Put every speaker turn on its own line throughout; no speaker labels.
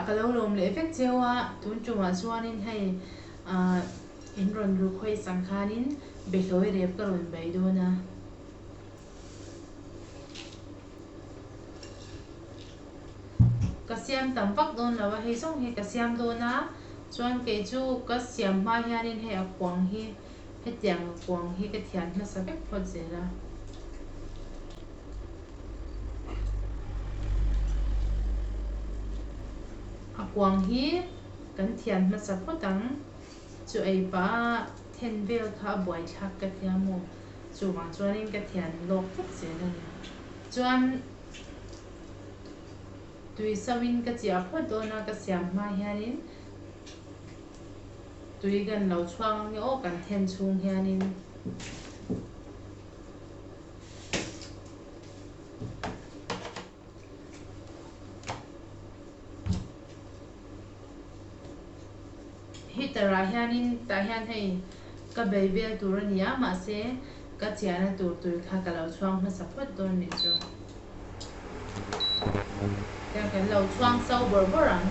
ka lo lawm leh vek cheu a, tun tumah chuanin hei ah in rawn request ang khanin behlawi rep ka rawn bai dawn a. Ka siam tam vak dawn lo a, hei zawng hi ka siam dawn a, chuan kei chu ka siam hma hianin hei a kuang hi hetiang a kuang hi ka thian hmasa vek phawt zel a. A kuang hi kan thian hmasa phawt ang, chu ei pah then vel kha a buaithlak ka tia maw? Chuvang chuanin ka thian lawk vek zel a ni. Chuan tui sauhin ka chiah phawt dawn a, ka siam hma hianin tui kan lo chhuang ang nge aw kan then chhung hianin. Heater ah hianin tah hian hei ka bei vel tur a ni a mahse ka chiahna tur tui kha ka lo chhuang hmasa phawt dawn nih chu. Tiang kan lo chhuang so bawrh bawrh ang.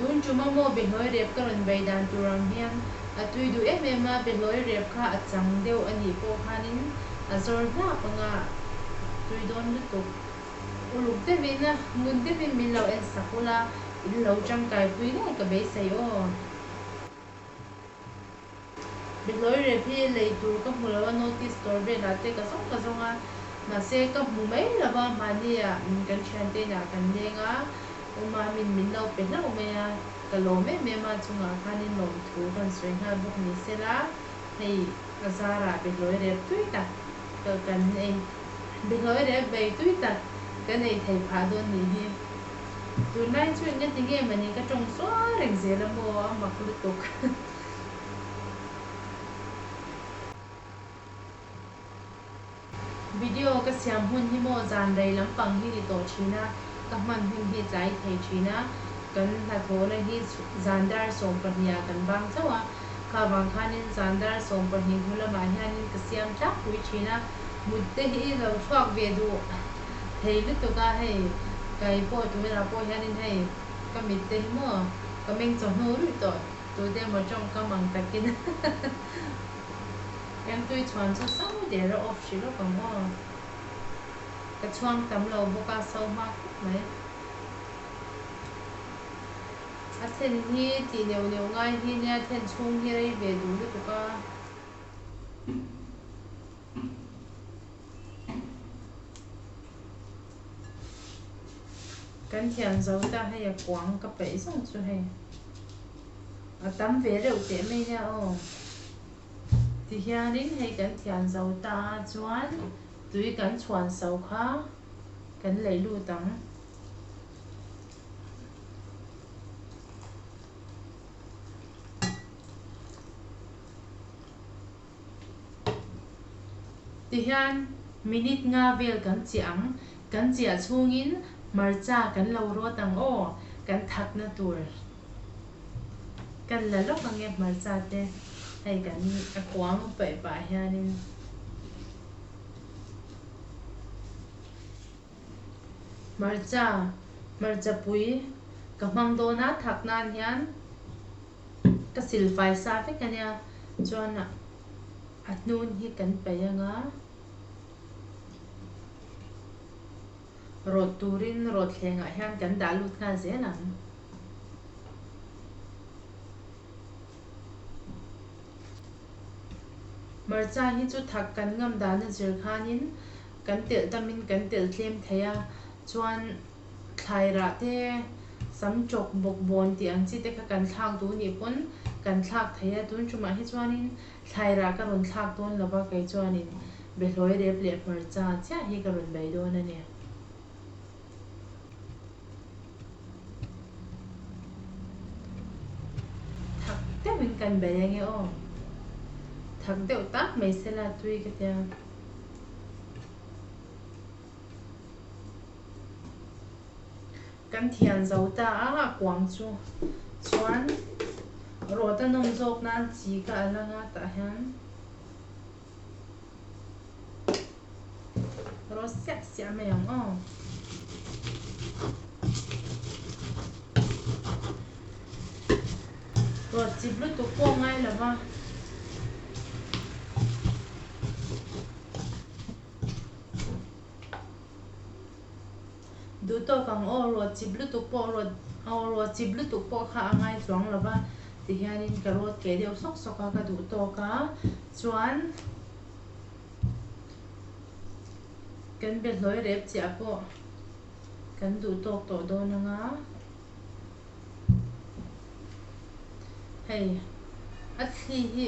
Tun ṭuma maw behlawi rep ka rawn bei dan tur ang hian a tui duh em em a, behlawi rep kha a chang deuh a nih pawh khanin a zawr hlak ang a, tui dawn lutuk. Uluk deuhin, ngun deuhin min lo en sak ula, in lo ṭangkai pui ngei ka beisei aw. Behlawi rep hi lei tur ka hmu lo a, notice dawr velah te ka zawng ka zawng a, mahse ka hmu mai lo va, mahni ah kan thiante inah kan leng a, Uma min min lo pe hlauh mai a, ka lawm em em a, chungah khanin lawmthu kan sawi nghal bawk ni sela, hei a zarah behlawi rep tui tak ka kan ei behlawi rep bei tui tak kan ei thei phah dawn nih hi. Tunlai chu eng ati nge mani ka tawng sual reng zel a maw a mak lutuk. Video ka siam hun hi maw zan rei lampang hi ni tawh thin a, ka hman hun hi tlai thei thin a, kan hnathawhna hi zan dar 12 ah kan bang chauh a, kha vang khanin zan dar 12 hnu lamah hianin ka siam tlangpui thin a, mut te hi lo chhuak ve duh thei lutuk a hei kai pawh tunah pawh hianin hei ka mit te hi maw ka meng chawhnu ruih tawh tute emaw tawngkam ang takin kan tui chhuan chu so der a off hrih lawk ang aw ka chhuang tam lo bawk a so hma khawp mai a then hi tih neuh neuh ngai hi nia then chhung hi rei ve duh lutuk a. Kan thiam zo ta hei a kuang ka peih zawng chu hei a tam ve reuh teh mai nia aw tihianin hei kan thiam zo ta a chuan tui kan chhuan so kha kan leih lut ang. Tihian minute nga vel kan chiah ang, kan chiah chhungin hmarcha kan lo rawt ang aw, kan thakna tur kan la lawk ange hmarcha te hei kan a kuang paih pah hianin. Hmarcha, hmarcha pui ka hmang dawn a thak nan hian. Ka silfai sa vek a nia chuan a hnun hi kan paih ang a, rawt turin rawt thlengah hian kan dah lut nghal zel ang. Hmarcha hi chu thak kan ngam dana zir khanin kan telh tamin kan telh tlem thei a, chuan thlai rah te, sam chawk bawk bawn tih ang chi te kha kan thlak duh nih pawn kan thlak thei a, tun tumah hi chuanin thlai rah ka rawn thlak dawn lo va, kei chuanin behlawi rep leh hmarcha chiah hi ka rawn bei dawn a ni. Thak deuhin kan bei ange aw, thak deuh tak mai sela tui ka tia. Kan thian zo ta a, a kuang chu chuan Rawt a nawm zawk nan chi ka a lang a tah hian rawt siah siah mai ang aw. Rawt chip lutuk pawh ngai lo va. Duh tawk ang aw, rawt chip lutuk pawh rawt aw rawt chip lutuk pawh kha a ngai chuang lo va tihianin ka rawt keh deuh sawk sawk a ka duh tawk a chuan kan be hlawi rep chiah pawh kan duh tawk tawh dawn ang a hei a thli hi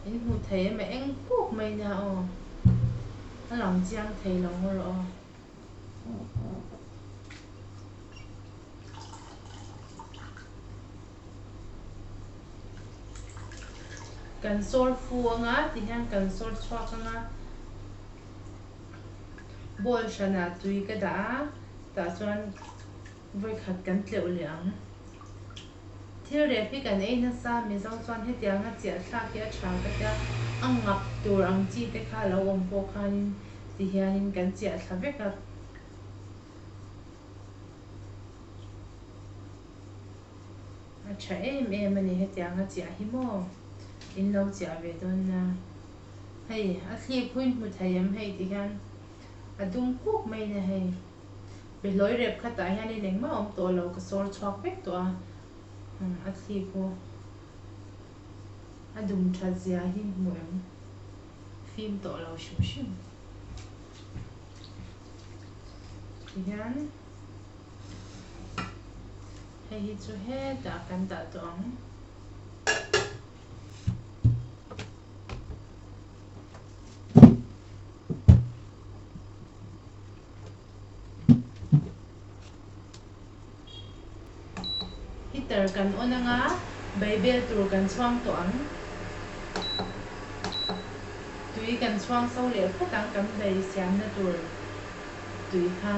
in hmuh thei em a eng puk mai nia aw a lang chiang thei lo ngawr aw. Kan sawr fu anga tihian kan sawr chhuak anga bowl hranah tui ka dah a tah chuan vawikhat kan tleuh leh ang. Thil rep hi kan ei nasa Mizo chuan hetianga chiah thlak hi a tha ka tia a ngap tur ang chi te kha lo awm pawh khanin tihianin kan chiah thla vek a. A tha em em a ni hetianga chiah hi maw in lo chiah ve dawn nia. Hei a thli phuin hmu thei em hei ti hian a dum kuk mai nia hei. Behlawi rep khatah hianin engmah awm tawh lo ka sawr chhuak vek tawh a a thli khu a dum that zia hi hmu em fim tawh lo hrim hrim tihian hei hi chu hetah kan dah tawh ang. Heater kan on anga Baibel tur kan chhuang tawh ang. Tui kan chhuang so leh phawt ang kan bai siamna tur tui kha.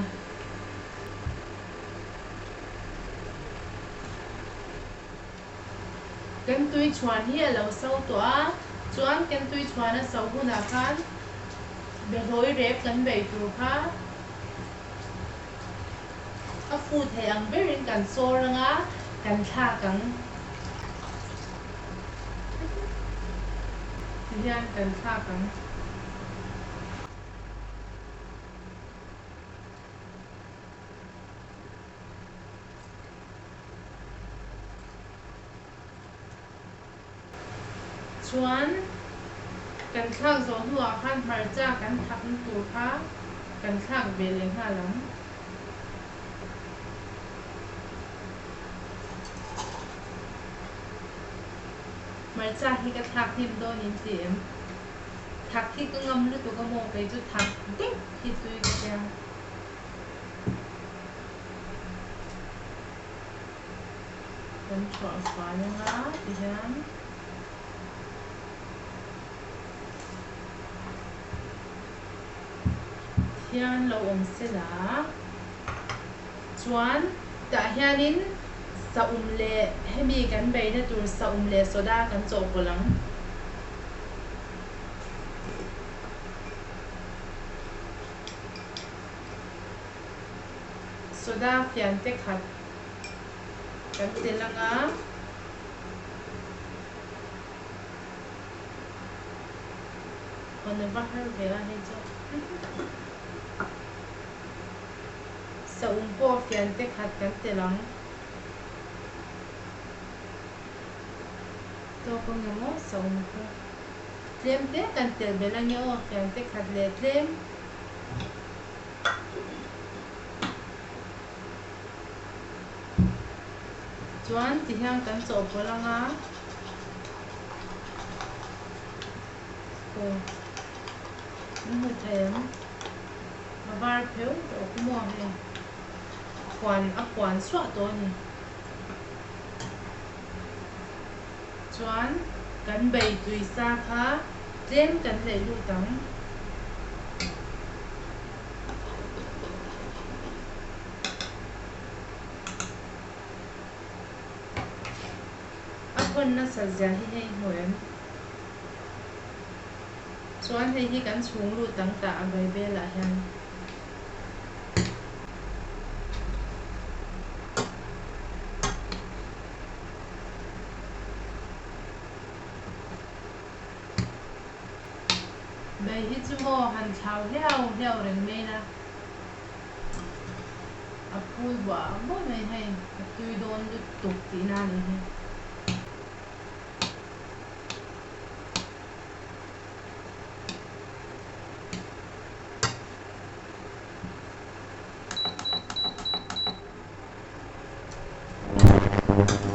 Kan tui chhuan hi a lo so tawh a, chuan kan tui chhuan a so hunah khan behlawi rep kan beih tur kha a fu thei ang berin kan sawr ang a, kan thlak ang. Tihian kan thlak ang. Chuan kan thlak zawh hnuah khan hmarcha kan thakna tur kha kan thlak ve leh nghal ang. Hmarcha hi ka thlak hnem dawn in ti em? Thak hi ka ngam lutuk a maw kei chu thak deuh hi tui ka tia. Kan chhuah fai anga tihian thian lo awm sela chuan tah hianin saum leh hemi kan beihna tur saum leh soda kan chawhpawlh ang. Soda fian te khat kan tel ang a. Hawn a va har ve a hei chu. Saum pawh fian te khat kan tel ang. Tawk ang emaw saum khu. Tlem te kan tel belh ange aw fian te khat leh tlem. Chuan ti hian kan chawhpawlh ang a, aw min hmu thei ang, a var pheuh tawh khu maw hei puan a puan suah tawh a ni. Chuan kan bei tui sa kha tlem kan leih lut ang. Hawn nasat zia hi hei hmu em? Chuan hei hi kan chhung lut ang tah a Bible ah hian. Bai hi chu maw han thlau hliau hliau reng mai la. A phul buah buah mai hei a tui dawn lutuk tihna a nih hi.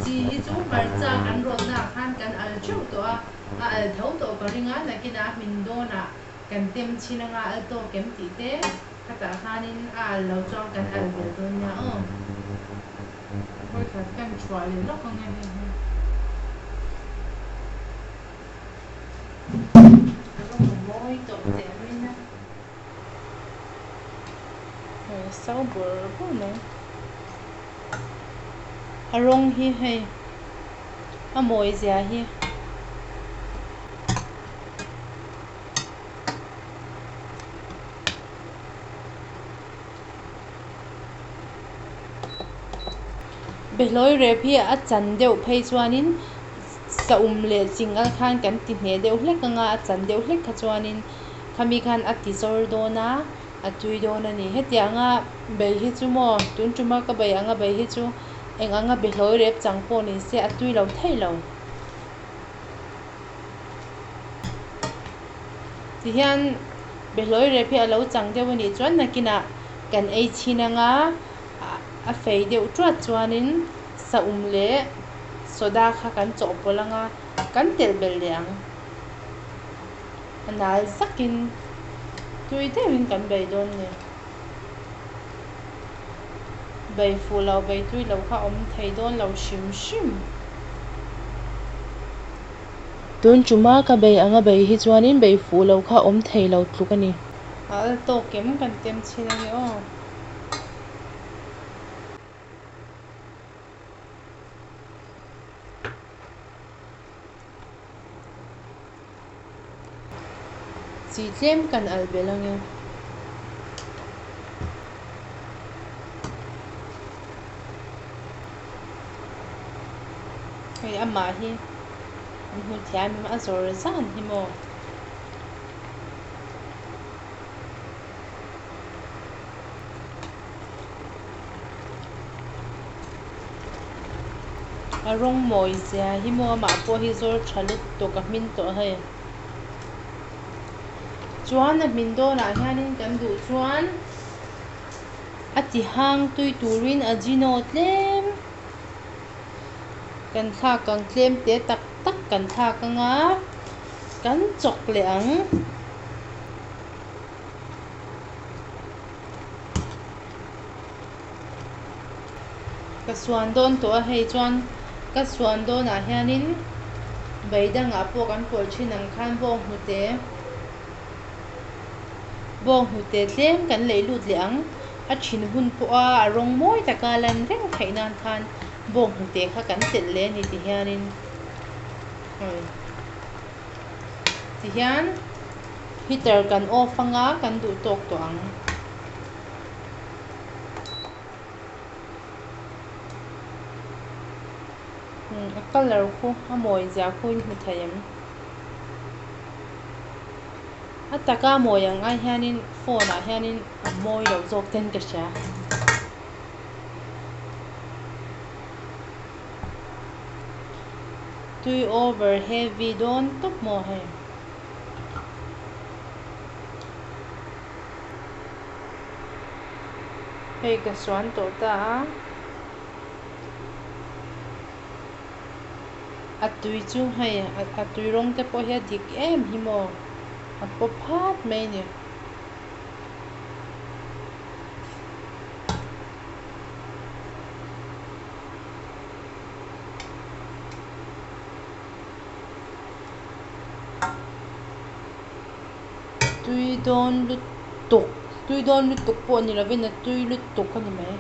Chi hi chu hmarcha kan rawtna ah khan kan al theuh tawh a, a al tho tawh ka ring a, nakinah a hmin dawnah kan tem chhin anga al tawk em tih te khatah khanin a al lo chuan kan al belh dawn nia aw. Vawikhat kan chhuah leh lawk ang e hei hi. A rawng a mawi tawh teh mai na. Hei a so bur bur mai. A rawng hi hei a mawi zia hi. Behlawi rep hi a chan deuh phei chuanin saum leh ching al khan kan ti hneh deuh hlek anga a chan deuh hlek kha chuanin khami khan a ti zawr dawn a, a tui dawn a ni. Hetianga bei hi chu maw tun tuma ka bei anga bei hi chu eng anga behlawi rep chang pawh ni se a tui lo thei lo. Tihian behlawi rep hi a lo chang deuh a nih chuan nakinah kan ei chhin anga a fei deuh tuat chuanin saum leh soda kha kan chawhpawlh anga kan telh belh leh ang. A nal zakin tui deuhin kan bei dawn ni. Bei fuh lo, bei tui lo kha awm thei dawn lo hrim hrim. Tun tuma ka bei anga bei hi chuanin bei fuh lo kha awm thei lo tluk a ni. A al tawk em kan tem chhin a ni aw. Chi tlem kan al belh ang e. Hei amah hi an hmu thiam em a zawr zan hi maw. A rawng mawi zia hi maw amah pawh hi zawr tha lutuk a hmin tawh hei. Chuan a hmin dawnah hianin kan duh chuan a ti hang tui turin a jino tlem kan thlak ang tlem te tak tak kan thlak anga kan chawk leh ang. Ka suan dawn tawh a hei chuan ka suan dawnah hianin beidangah pawh kan pawlh thin ang khan bawnghnute bawnghnute tlem kan lei lut leh ang a thin hun pawha a rawng mawi taka lan reng theih nan khan bawnghnute kha kan telh leh a ni ti hianin tihian heater kan off anga kan duh tawk tawh ang. A colour khu a mawi zia khu in hmu thei em? A taka mawi ang ai hianin phone ah hianin a mawi lo zawk ten ka hria. Tui over heavy dawn tawp maw hei. Hei ka suan tawh ta a, a tui chu hei a tui rawng te pawh hi a dik em hi maw a paw phat mai a ni. Tui dawn lutuk tui dawn lutuk pawh ni lovin a tui lutuk a ni mai.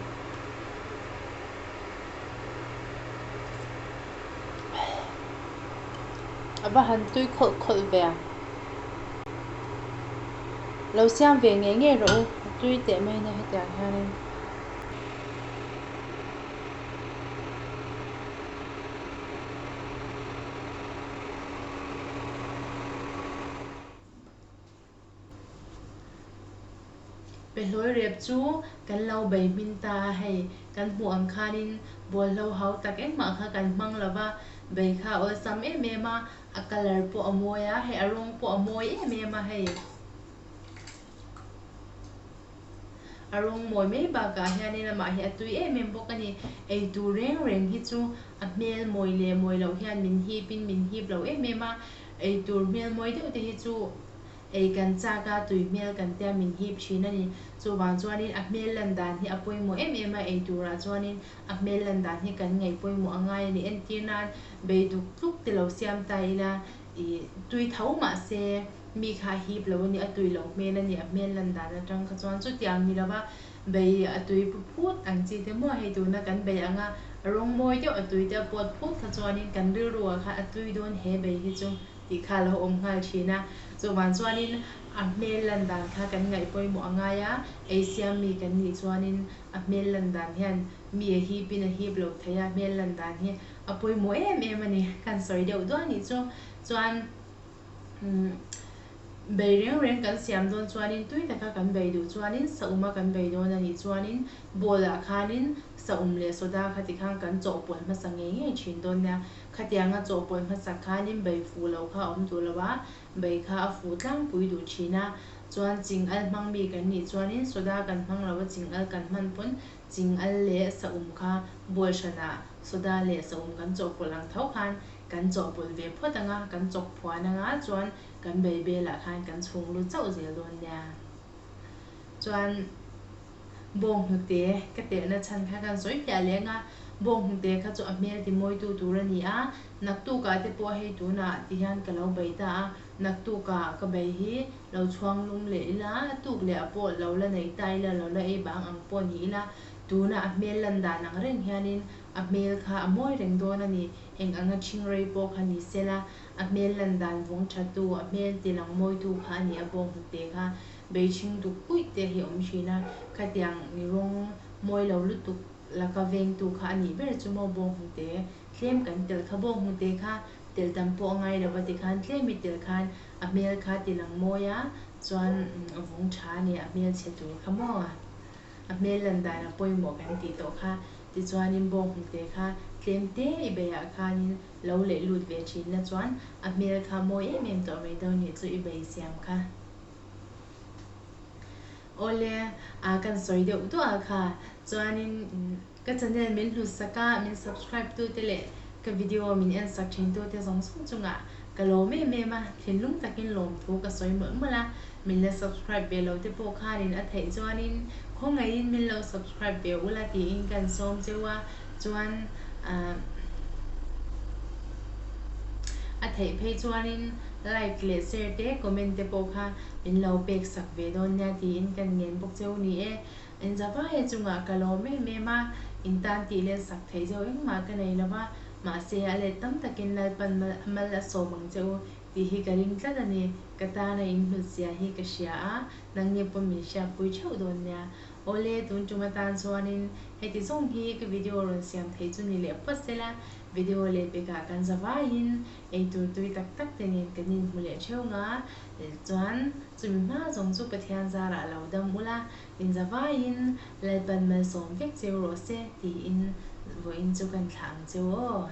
A va han tui khawlh khawlh ve a. Lo siam ve ngei ngei rawh u, a tui teh mai nia hetiang hianin. Pehlawi rep chu kan lo bei hmin ta a, hei kan hmuh ang khanin bawlhlo hau tak engmah kha kan hmang lo va, bei kha a awlsam em em a, a colour pawh a mawi a, hei a rawng pawh a mawi em em a hei. A rawng mawi mai bakah hianin amah hi a tui em em bawk a ni. Ei tur reng reng hi chu a hmel mawi leh mawi loh hian min hipin min hip lo em em a, ei tur hmel mawi deuh te hi chu ei kan chak a, tui hmel kan tia min hip thin a ni. Chuvang chuanin a hmel lan dan hi a pawimawh em em a, ei turah chuanin a hmel lan dan hi kan ngaih pawimawh a ngai a ni. Entir nan bei duk tluk te lo siam ta ila ih tui tho mahse Mi kha a hip lo a ni, a tui lo hmel a ni, a hmel lan dan atang kha chuan chutiang ni lova bei a tui pu phut ang chi te maw hei tuna kan bei anga rawng mawi deuh a tui te a pawt phut kha chuanin kan rilru ah khan a tui dawn he bei hi chu tih kha a lo awm nghal thin a, chuvang chuanin a hmel lan dan kha kan ngaih pawimawh a ngai a, ei siam mi kan nih chuanin a hmel lan dan hian mi a hip in a hip lo thei a, hmel lan dan hi a pawimawh em em a ni, kan sawi deuh duah nih chu chuan. Bei reng reng kan siam dawn chuanin tui taka kan bei duh chuanin sauma kan bei dawn a nih chuanin bowl ah khanin saum leh soda kha tikhan kan chawhpawlh hmasa ngei ngei thin dawn nia. Khatianga chawhpawlh hmasak khanin bei fuh lo kha a awm duh lo a, bei kha a fuh tlangpui duh thin a. Chuan ching al hmang mi kan nih chuanin soda kan hmang lo a ching al kan hman pawn ching al leh saum kha bowl hranah soda leh saum kan chawhpawlh ang tho khan Kan chawhpawlh ve phawt anga, kan chawk phuan anga chuan kan bei belah khan kan chhung lut chauh zel dawn nia. Chuan bawnghnute ka telhna chhan kha kan sawi fiah leh anga, bawnghnute kha chu a hmel ti mawitu tur a ni a, naktukah te pawh hei tunah ti hian ka lo bei ta a, naktukah ka bei hi lo chhuang lum leh ila, a tuk leh ah pawh lo la nei ta ila, lo la ei bang ang pawh ni ila, tuna a hmel lan dan ang reng hianin a hmel kha a mawi reng dawn a ni. Eng anga ṭhing rei pawh kha ni sela, a hmel lan dan vawng ṭhatu, a hmel ti lang mawitu kha a ni a bawng hnute kha bei ṭhing duk puih te hi awm ṭhin a, khatiang ni rawng mawi lo lutuk laka vengtu kha a nih ber chu maw bawng hnute tlem kan telh kha bawng hnute kha telh tam pawh a ngai lo va tikhan tlem i telh khan a hmel kha ti lang mawi a, chuan vawng ṭha a ni a hmel chhe tur kha maw. A hmel lan dan a pawimawh kan tih tawh kha. Tichuanin bawng hnute kha tlem te i beiah khanin lo leh lut ve thin la chuan a hmel kha mawi em em tawh mai dawn nih chu i bei siam kha. Awle, a kan sawi deuh duah kha. Chuanin ka channel min hlut sak a, min subscribe tu te leh ka video min en sak thin tu te zawng zawng chungah ka lawm em em a, thinlung takin lawmthu ka sawi mawlh mawlh a. Min la subscribe ve lo te pawh khanin a theih chuanin khawngaihin min lo subscribe ve ula tiin kan sawm cheu a, chuan a theih phei chuanin like leh share te comment te pawh kha min lo pek sak ve dawn nia tiin kan ngen bawk cheu ni e. Inzavaia chungah ka lawm em em a, in tan tih let sak theih zeuh engmah ka nei lova, mahse a let tam takin Lalpan mal a sawm ang che u Tih hi ka ring tlat a ni. Ka tana in hlut zia hi ka hria a, nangni pawh min hriatpui theuh dawn nia. Awle, tun tum atan chuanin heti zawng hi ka video rawn siam theih chu ni leh phawt sela, video leh pekah kan za vaiin eitur tui tak tak te nen kan inhmu leh theuh nga, chuan chumi hma zawng chu Pathian zarah lo dam ula, in za vaiin Lalpan malsawm vek cheu rawh se tiin vawiin chu kan thlah ang cheu aw.